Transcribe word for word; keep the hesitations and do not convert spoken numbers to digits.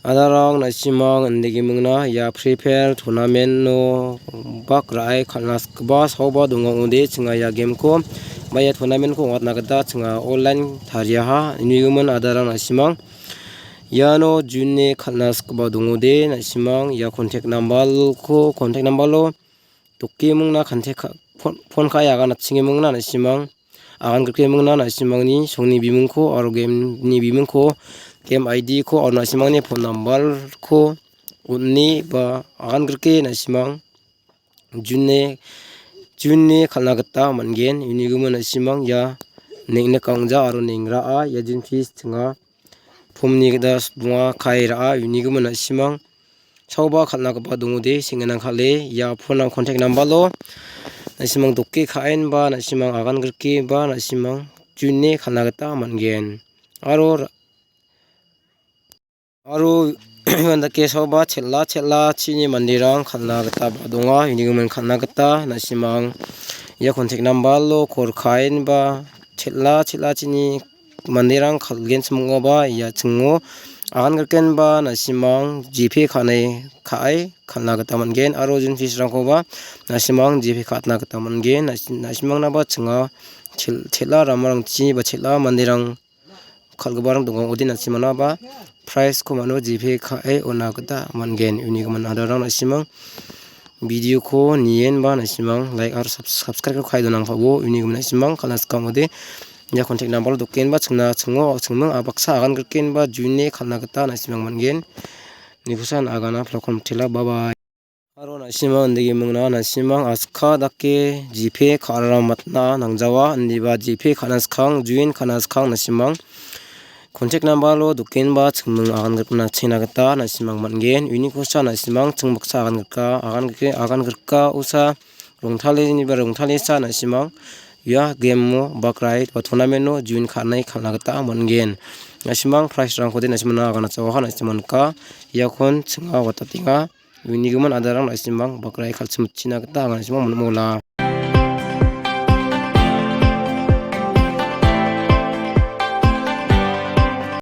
Adarang na·simang indegimingna ia Free Fire tournament-o bak ra·e kal·na sikgipa saoba donga ong·ode chinga ia game-ko ba ia tournament-ko ong·atna gita chinga online tariaha. Unigimin adarang na·simang iano June-ni kal·na sikgipa dongode na·simang ia contact number-ko, contact number-o dokemingna kante ka-, phone, phone ka·e agan atchengimingna na·simang, agan grikemingna na·simangni songni bimingko aro game-ni bimingko, game I D-ko aro na·simangni phone number-ko on·e ba agan grike na·simang June-ni, June-ni kal·na gita man·gen. Unigimin na·simang ia neng·nika ong·ja aro neng·raa ia jean fees chinga. Phone-ni gita donga, ka·e ra·a. Unigimin na·simang saoba kal·na gipa dongode, seng·enang kal·e ia phone-rang contact number-o na·simang doke ka·enba, na·simang agan grikeba, na·simang June-ni kal·na gita man·gen. Aro ra-, aro ian dake saoba chel·a chel·a chini manderang kal·na gita ba donga. Unigimin kal·na gita na·simang ia contact number-o call ka·enba chel·a chel·a chini manderang kal·genchim ong·aba ia chingo agan grikenba na·simang G P ka·e, ka·e kal·na gita man·gen aro jean fees-rangkoba na·simang G P ka·atna gita man·gen. Na·si-, na·simangnaba chinga chel-, chel·a ramarangchi ba chel·a manderang kal·giparang donga ong·ode na·simangnaba prize-ko mano G P ka·e on·a gita man·gen. Unigimin adarang na·simang video-ko nienba na·simang like aro subs-, subscribe-ko ka·e donangpabo. Unigimin na·simang kal·na skang ong·ode ia contact number-o dokenba chingna chingo chingming a baksa agan grikenba June-ni kal·na gita na·simang man·gen. Nikosan agana vlog-ko mitela. Bye bye. Aro na·simang indegimingna na·simang aska dake G P ka·rara matna nangjawa indiba G P ka·na skang, join ka·na skang na·simang contact number-o dokenba chingming agan grikna chengna gita na·simang man·gen. Unikosa na·simang ching baksa agan grika, agan grike, agan grika osa rongtaleniba rongtalesa na·simang ia game-o bak ra·e ba tournament-o join ka·nai kal·na gita man·gen. Na·simang prize-rangkode na·simangna agana chawaha na·simang nika. Iakon chinga watatenga. Unigimin adarang na·simang bak ra·e kal·chimchina gita anga na·simang mon·mola.